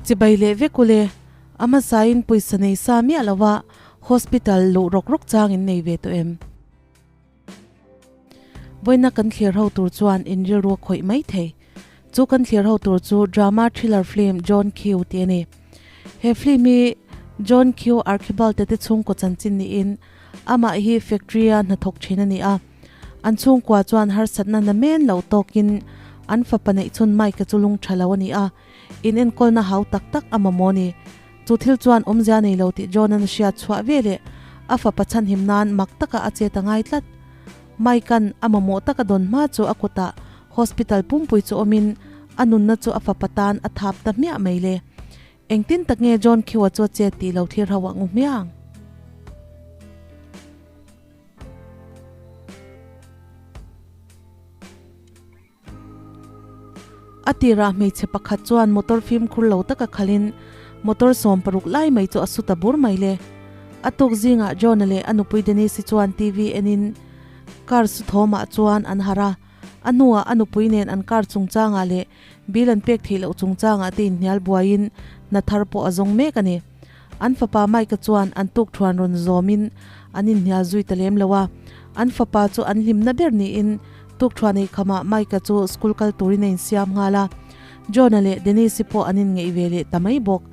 Chibai leh vek ule, a hmasain pawisa nei sa miah lova hospital luh rawk rawk chang in nei ve tawh em? Vawiina kan thlir ho tur chuan in rilru a khawih mai thei. Chu kan thlir ho tur chu drama thriller film John Q tih a ni. He film hi John Q Archibald te chhungkaw chanchin niin amah hi factory a hnathawk thin a ni a. An chhungkua chuan harsatna na men lo tawkin an fapa neih chhun Mike-a chu lung tha lo a ni a, in enkawlna hau tak tak a mamawh a ni. Chu thil chuan awmzia nei lo tih John-a'n a hriat chhuah veleh a fapa chhanhim nan mak taka a chet a ngai tlat. Mike-a'n a mamawh taka dawn hma chu a kutah hospital pumpui chu awmin a nunna chu a fapa tan a thap ta hmiah mai le. Engtin tak nge John Q-a chu a chet tih lo thlir ho ang u hmiang? A tirah hmeichhe pakhat chuan motor fimkhur lo taka khalin motor 60 lai mai chu a su ta bur mai le. A tuk zingah John-a leh a nupui Denise-i chuan TV enin car su thawmah chuan an harh a. A hnuah a nupui nen an car chungchangah leh bill an pek theih loh chungchangah te inhnial buaiin hna thar pawh a zawng mek a ni. An fapa Mike-a chuan an tukthuan rawn zawmin an inhnial zui ta lem lo a. An fapa chu an hlimna ber niin tukthuan ei khamah Mike-a chu school kal turin a insiam nghal a. John-a leh Denise-i pawh an inngeih ve leh ta mai bawk.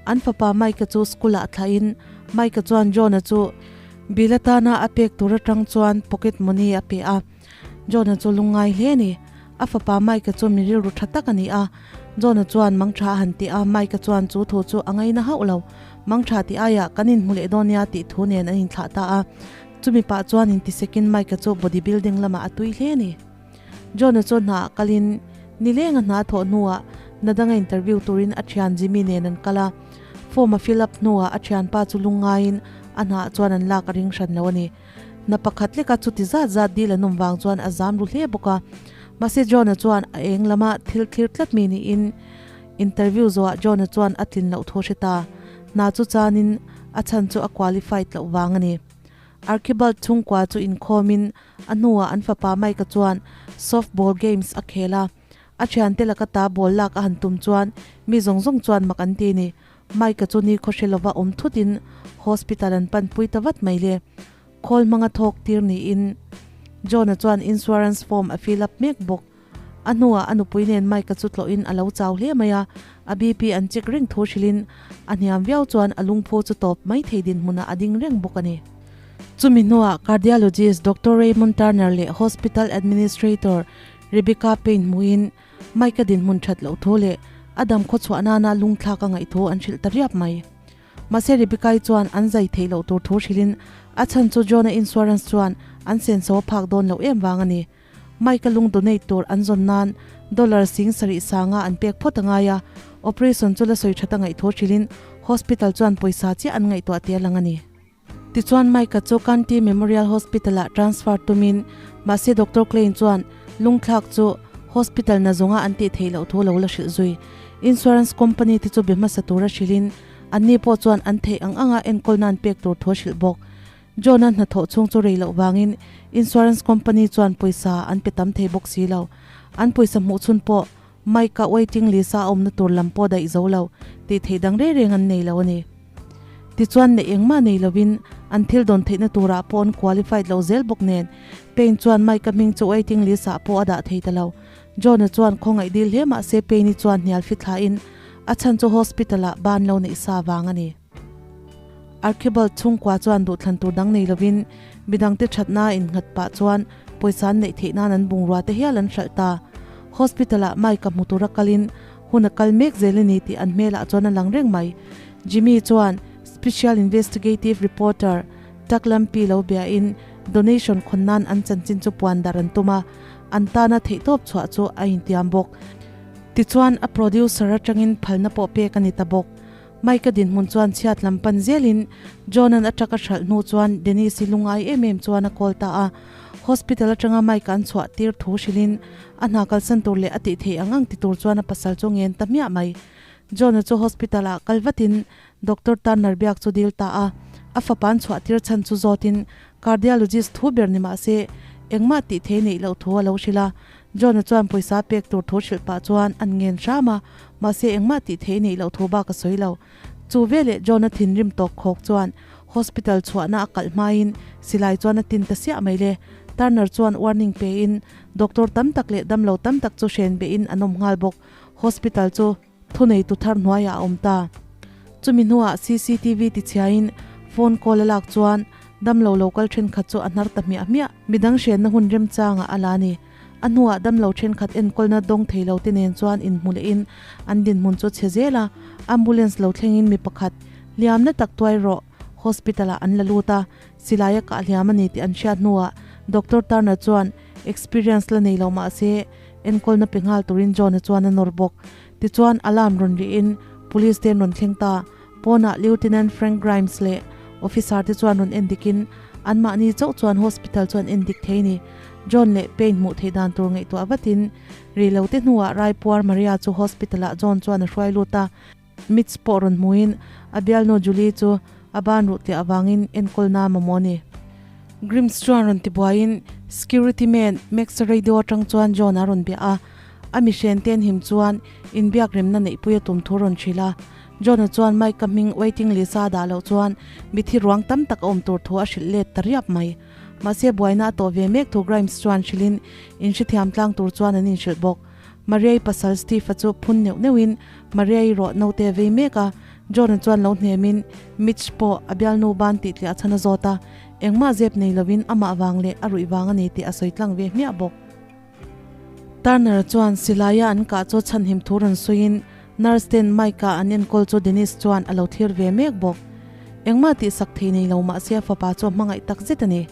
An fapa Mike-a chu school-ah thlahin Mike-a chuan John-a chu bill atana a pek tur atang chuan pocket money a pe a. John-a chu lungngai hle a ni. A fapa Mike-a chu mi rilru tha tak a ni a. John-a chuan mangtha a han ti a, Mike-a chuan chu thu chu a ngaina hauh lo. Mangtha tih aiah kan inhmu leh dawn nia tih thu nen an inthlah ta a. Chumi pah chuan intisekin Mike-a chu body building lamah a tui hle a ni. John-a chu hnaah kalin nilenga hna thawh hnuah hna danga interview turin a thian Jimmy nen an kal a. Form a fill up hnuah a thianpa chu lungngaiin a hnaah chuan an lak a ring hran lo a ni. Hna pakhat leka chuti zat zat dil an awm vang chuan a zam ru hle bawk a. Mahse John-a chuan a eng lama thil thlir tlat mi niin interview zawhah John-a chuan a tlin loh thu a hre ta. Hna chu chanin a chhan chu a qualified loh vang a ni. Archibald chhungkua chu inkhawmin a hnuah an fapa Mike-a chuan softball games a khel a. A thiante laka ta ball lak a han tum chuan mi zawng zawng chuan mak an ti ni. Mike-a chu ni khawhre lova awm thutin hospital an panpui ta vat mai le. Khawl hmanga thawk tir niin John-a chuan insurance form a fill up mek bawk. A hnuah a nupui nen Mike-a chu tlawhin a lo chau hle mai a, a BP an check reng thu hrilhin a hniam viau chuan a lungphu chu tawp mai thei dinhmunah a ding reng bawk a ni. Chumi hnuah cardiologist Doctor Raymond Turner leh hospital administrator Rebecca Payne hmuhin Mike-a dinhmun that loh thu leh a dam khaw chhuah nana lungthlak a ngaih thu an hrilh ta riap mai. Mahse Rebecca-i chuan an zai theih loh tur thu hrilhin a chhan chu John-a insurance chuan an senso a phak dawn loh em vang a ni. Mike-a lung donate tur an zawn nan dollar 70,000 sanga an pek phawt a ngai a, operation chu la sawi that a ngaih thu hrilhin hospital chuan pawisa chiah an ngaihtuah tih a lang a ni. Tichuan Mike-a chu Kanti Memorial Hospital-ah transfer tumin mahse Doctor Klein chuan lungthlak chu hospital na zawnga an tih theih loh thu lo la hrilh zui. Insurance company te chu be hmasa tura hrilhin anni pawh chuan an theih ang anga enkawl nan pek tur thu a hrilh bawk. John-a hnathawh chhung chu rei loh vangin insurance company chuan pawisa an pe tam thei bawk si lo. An pawisa hmuh chhun pawh Mike-a waiting list-a a awmna tur lam pawh daih zo lo tih theih dang reng reng an nei lo a ni. Tichuan neih engmah nei lovin an thil dawn theihna turah pawh an qualified lo zel bawk nen Payne chuan Mike-a hming chu waiting list-ah pawh a dah thei ta lo. John-a chuan khawngaih dil hle mah se Payne-i chuan hnial fi thlain a chhan chu hospital-ah ban lo neih sa vang a ni. Archibald chhungkua chuan duhthlan tur dang nei lovin midangte thatna innghat pah chuan pawisa an neih theih nan an bungrua te hial an hralh ta. Hospital-ah Mike-a hmu tura kalin hun a kal mek zel a ni tih an hmelah chuan a lang reng mai. Jimmy chuan Special Investigative Reporter Tuck Lampi lo biain donation khawn nan an chanchin chu puan dar an tum a, an tana theihtawp chhuah chu a intiam bawk. Tichuan a producer atangin phalna pawh pek a ni ta bawk. Mike-a dinhmun chuan chhiat lam pan zelin John-a'n a truck a hralh hnu chuan Denise-i lungai em em chuan a call ta a. Hospital atanga Mike-a an chhuah tir thu hrilhin a hna kalsan tur leh a tih theih ang ang ti tur chuan a pasal chu ngen ta hmiah mai. John-a chu hospital-ah kal vatin Doctor Turner biak chu dil ta a. A fapa an chhuah tir chhan chu zawtin cardiologist thu ber ni mah se engmah tih thei neih loh thu a lo hrilh a. John-a chuan pawisa pek tur thu hrilh pah chuan an ngen hram a, mahse engmah tih theih neih loh thu bak a sawi lo. Chu veleh John-a thinrim tawk khawk chuan hospital chhuahna a kalh hmain silai chuan a tin ta siah mai le. Turner chuan warning pein doctor tam tak leh damlo tam tak chu hren behin an awm nghal bawk. Hospital chu thuneitu thar hnuaiah a awm ta. Chumi hnuah cctv tichhiain phone call a lak chuan damlo lo kal thenkhat chu a hnar ta hmiah hmiah. Midang hrenna hun remchangah a la a ni. A hnuah damlo thenkhat enkawlna dawng thei lo te nen chuan inhmu lehin an dinhmun chu chhe zel a, ambulance lo thlengin mi pakhat hliamna tak tuai rawh hospital ah an la lut a, silai a kah hliam a ni tih an hriat hnuah Doctor Turner chuan experience la nei lo mah se enkawlna pe nghal turin John-a chuan a nawr bawk. Tichuan alarm rawn rihin police te an rawn thleng ta. Pawnah Lieutenant Frank Grimes leh officer te chuan rawn en dikin anmahni chauh chuan hospital chu an en dik thei ni. John leh Payne hmuh theih dan tur ngaihtuah vatin rei lo te hnuah Raipuar Maria chu hospital ah John chuan a hruai lut a. Mitch pawh rawn hmuhin a bialnu Julie chu a ban ruh teh avangin enkawlna mamawh a ni. Grimes chuan rawn tibuaiin security man Max radio atang chuan John a rawn bia a. A mihren ten him chuan inbiak remna neihpui a tum thu rawn hrilh a. John-a chuan Mike-a hming waiting list-a dah loh chuan mithi ruang tam tak a awm tur thu a hrilh let ta riap mai. Mahse buaina a tawh ve mek thu Grimes chuan hrilhin inhrethiam tlang tur chuan an inhrilh bawk. Maria-i pasal Steve-a chu phun neuh neuhin Maria-i rawh naute a vei mek a, John-a chuan lo hnemin Mitch pawh a bialnu ban tih tliah chhan a zawt a, engmah zep nei lovin amah vang leh a ruih vang a ni tih a sawi tlang ve hmiah bawk. Turner chuan silaia an kah chu chhanhim thu rawn sawiin nurse ten Mike-a an enkawl chu Denise chuan a lo thlir ve mek bawk. Engmah tihsak thei nei lo mahse a fapa chu a hmangaih tak zet a ni.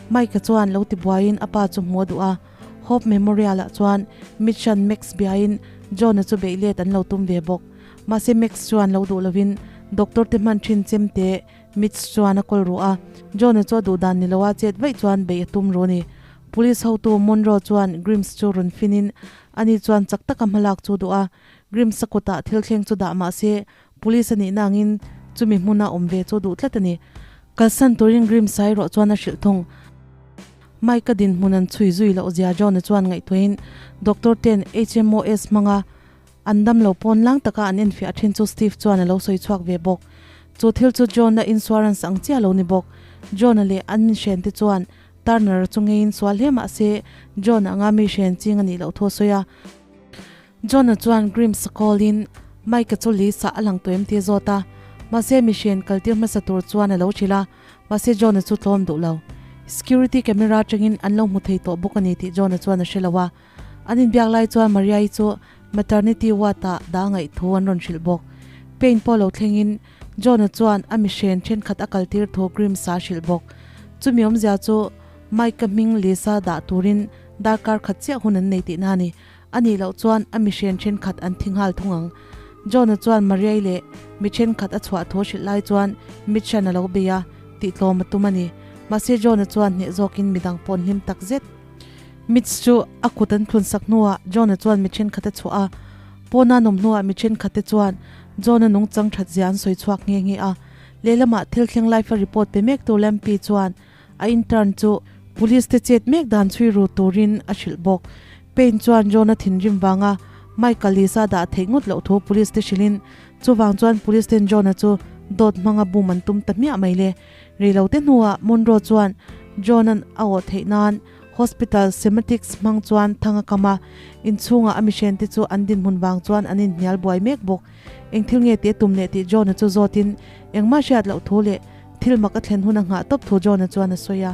Mike-a chuan lo tibuaiin a pa chu hmu a duh a, Hope Memorial-ah chuan Mitch-a'n Max biain John-a chu beih let an lo tum ve bawk. Mahse Max chuan lo duh lovin doctor te hman thin chemte Mitch chuan a kawl ruh a, John-a chu a duh dan ni loa chet vaih chuan beih a tum ru a ni. Police hotu Monroe chuan Grimes chu rawn finin ani chuan chak taka hmalak chu duh a, Grimes a kutah thil thleng chu dah mah se police a nihna angin chumi hmuna awm ve chu duh tlat a ni. Kalsan turin Grimes a erawh chuan a hrilh thung. Mike-a dinhmun an chhui zui loh zia John-a chuan ngaihtuahin doctor ten HMOS hmanga An damlo pawn lang taka an enfiah thin chu Steve chuan a lo sawi chhuak ve bawk. Chu thil chu John-a insurance ang chiah lo ni bawk. John-a leh an hren te chuan Turner-a chu ngeiin sual hle mah se John-a anga mi hren ching a nih loh thu a sawi a. John-a chuan Grimes-a call-in Mike-a chu Lisa a lang tawh em tih a zawt a, mahse mi hren kaltir hmasa tur chuan a lo hrilh a, mahse John-a chu tlawm duh lo. Security camera atangin an lo hmu thei tawh bawk a ni tih John-a chuan a hre lo a. An inbiak lai chuan Maria-i chu maternity ward-ah dah ngaih thu an rawn hrilh bawk. Pain pawh lo thlengin John-a chuan a mihren thenkhat a kaltir thu Grimes-a a hrilh bawk. Chumi awmzia chu Mike-a hming Lisa dah turin darkar khat chiah hun an nei tihna a ni. A nih loh chuan a mihren thenkhat an thi nghal thung ang. John-a chuan Maria-i leh mi thenkhat a chhuah thu hrilh lai chuan Mitch-a'n a lo bei a, tihtlawm a tum a ni. Mahse John-a chuan hneh zawkin midang pawh an hlim takzet. Mitch chu a kut an thlun sak hnuah John-a chuan mi thenkhat a chhuah a. Pawna an awm hnuah mi thenkhat te chuan John-a nungchang that zia an sawi chhuak nghe nghe a. Lehlamah thil thleng live a report pe mek tu Lampy chuan a intern chu police te chet mek dan chhui ru turin a hrilh bawk. Payne chuan John-a thinrim vanga Michael Lisa dah theih ngawt loh thu police te hrilhin chuvang chuan police ten John-a chu dawt hmanga bum an tum ta hmiah mai le. Reilote hnuah Monroe chuan John-a'n a awh theih nan Hospital Sematics hmang chuan thang a kam a, inchhungah a mihrente chu an dinhmun vang chuan an inhnial buai mek bawk. Eng thil nge tih a tum leh tih John-a chu zawtin engmah hriat loh thu leh thil mak a thlen hun a nghah tawp thu John-a chuan a sawi a.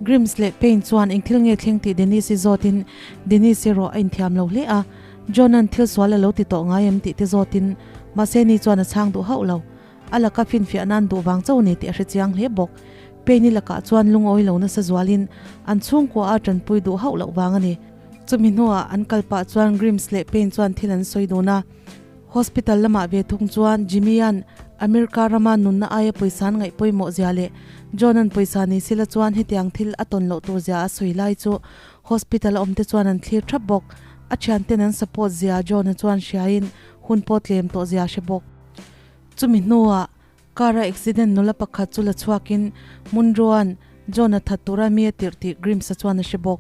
Grimes leh Payne chuan eng thil nge thleng tih Denise-i zawtin Denise erawh a inthiam lo hle a, John-a'n thil sual a lo ti tawh ngai em tih te zawtin mahse ni chuan a chhang duh hauh lo. A laka finfiah nan duh vang chauh ni tih a hre chiang hle bawk. Payne-i lakah chuan lungawi lo nasa zualin an chhungkua a tanpui duh hauh loh vang a ni. Chumi hnuah an kal pah chuan Grimes leh Payne chuan thil an sawi dun a. Hospital lamah ve thung chuan Jimmy-a'n America rama nunna aia pawisa an ngaih pawimawh zia leh John-a'n pawisa ni sila chuan hetiang thil a tawn loh tur zia a sawi lai chu hospital a awmte chuan an thlir thap bawk. A thianten an support zia John-a chuan hriain hun pawh tlem tawh zia a hre bawk. Chumi hnuah car a accident nula pakhat chu la chhuakin Munro-a'n John-a that tura mi a tirh tih Grimes-a chuan a hre bawk.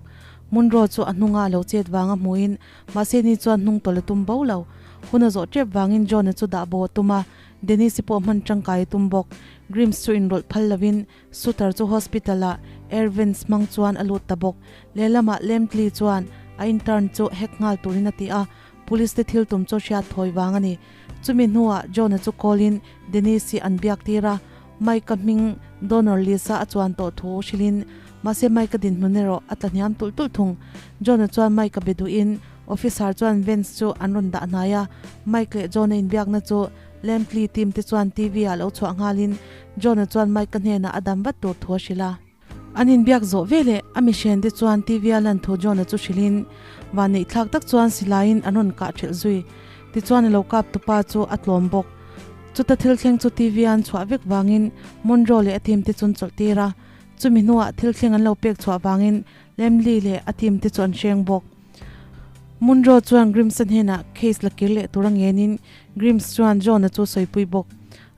Munro chu a hnunga a lo chet vanga hmuin mahse ni chuan hnung tawlh a tum bo lo. Hun a zawh tep vangin John-a chu dah bo a tum a, Dennis-i pawh hman tangkai a tum bawk. Grims chu inrawlh phal lovin Sutter chu hospital-ah air vents hmang chuan a lut ta bawk. Lehlamah Lamtley chuan a intern chu hack nghal turin a ti a, police te thil tum chu hriat thawi vang a ni. Chumi hnuah John-a chu call-in Denise-i an biak tir a, Mike-a hming donor list-a a chuan tawh thu hrilhin mahse Mike-a dinhmun erawh a tla hniam tulh tulh thung. John-a chuan Mike-a be duhin officer chuan Vance chu an rawn dah hnai a, Mike leh John-a inbiakna chu Lampley team te chuan TV ah lo chhuah nghalin John-a chuan Mike-a hnenah a dam vat tur thu a hrilh a. An inbiak zawh veleh a mihrian te chuan TV a lan thu John-a chu hrilhin vanneih thlak tak chuan silaiin an rawn kah thelh zui. Tichuan a lo kap tupa chu a tlawm bawk. Chuta thil thleng chu TV a an chhuah vek vangin Monroe leh a team te chu an chawlh tir a. Chumi hnuah thil thleng an lo pek chhuah vangin Lamley leh a team te chu an hreng bawk. Munro chuan Grims-a hnenah case la kir leh tur a ngenin Grims chuan John-a chu sawipui bawk.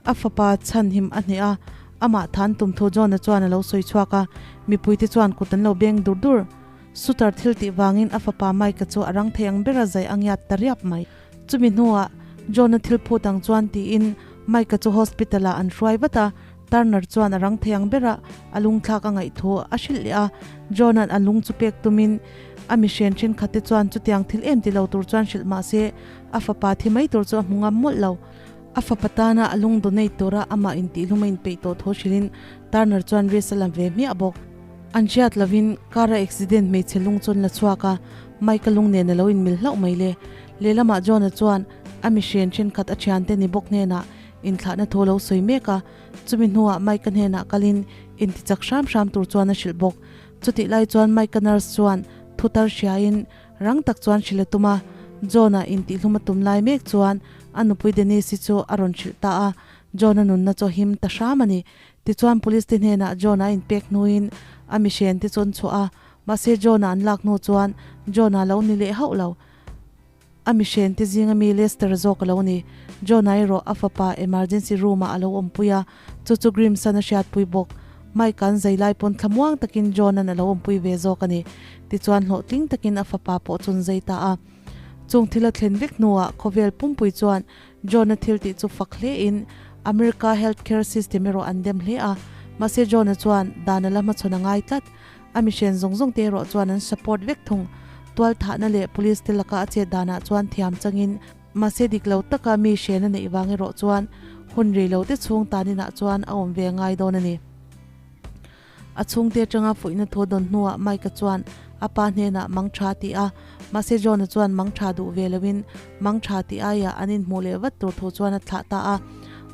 A fapa chhanhim a hneh a, amah than tum thu John-a chuan a lo sawi chhuak a, mipuite chuan kut an lo beng dur dur. Sutter thil tih vangin a fapa Mike-a chu a rang thei ang bera zai a ngiat ta riap mai. Chumi hnuah John-a thil phut ang chuan tiin Mike-a chu hospital-ah an hruai vat a, Turner chuan a rang thei ang bera a lungthlak a ngaih thu a hrilh leh a, John-a'n a lung chu pek tumin a mihrian thenkhat te chuan chutiang thil em ti lo tur chuan hrilh mah se a fapa thi mai tur chu a hmu ngam mawlh lo. A fapa tana a lung donate tura amah intihlum a inpeih tawh thu hrilhin Turner chuan risk a la ve hmiah bawk. An hriat lovin car a accident hmeichhe lung chu an la chhuak a, Mike-a lung nen a lo inmil hlauh mai le. Lehlamah John-a chuan a mihrian thenkhat a thiante ni bawk hnenah Inthlahna thu lo sawi mek a, chumi hnuah Mike-a hnenah kalin intichak hram hram tur chuan a hrilh bawk. Chutih lai chuan Mike-a nurse chuan thu tar hriain rang tak chuan hrilh a tum a, John-a intihhlum a tum lai mek chuan a nupui Denise-i chu a rawn hrilh ta a, John-a nunna chu a him ta hram a ni. Tichuan police te hnenah John-a a inpek hnuin a mihrian te chu an chhuah a, mahse John-a an lak hnu chuan John-a lo ni leh hauh lo. A mihren te zinga mi Lester zawk a lo ni. John-a erawh a fapa emergency room-ah a lo awmpui a, chu chu Grimson a hriatpui bawk. Mike-a'n zai lai pawn thlamuang takin John-a'n a lo awmpui ve zawk a ni. Tichuan hlawhtling takin a fapa pawh chun zai ta a. Chung thil a thlen vek hnuah khawvel pumpui chuan John-a thil tih chu fak hlein America health care system erawh an dem hle a. Mahse John-a chuan dan a la hmachhawn a ngai tlat. A mihren zawng zawng te erawh chuan an support vek thung. Tual thahna leh police te laka a chet danah chuan thiam changin mahse dik lo taka mi hren a neih vang erawh chuan hun rei lo te chhung taninah chuan a awm ve ngai dawn a ni. A chhungte atanga fuihna thu dawn hnuah Mike-a chuan a pa hnenah mang tha ti a, mahse John-a chuan mang tha duh ve loin mang tha tih aiah an inhmuh leh vat tur thu chuan a thlah ta a.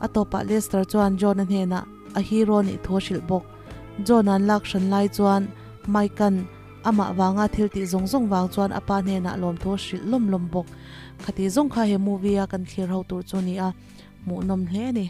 A tawpah Lester chuan John-a hnenah a hero nih thu a hrilh bawk. John an lak hran lai chuan Mike-a'n amah vanga thil tih zawng zawng vang chuan a pa hnenah lawmthu a hrilh lawm lawm bawk. Khati zawng kha he movie a kan thlir ho tur chu a ni a, hmuhnawm hle a ni.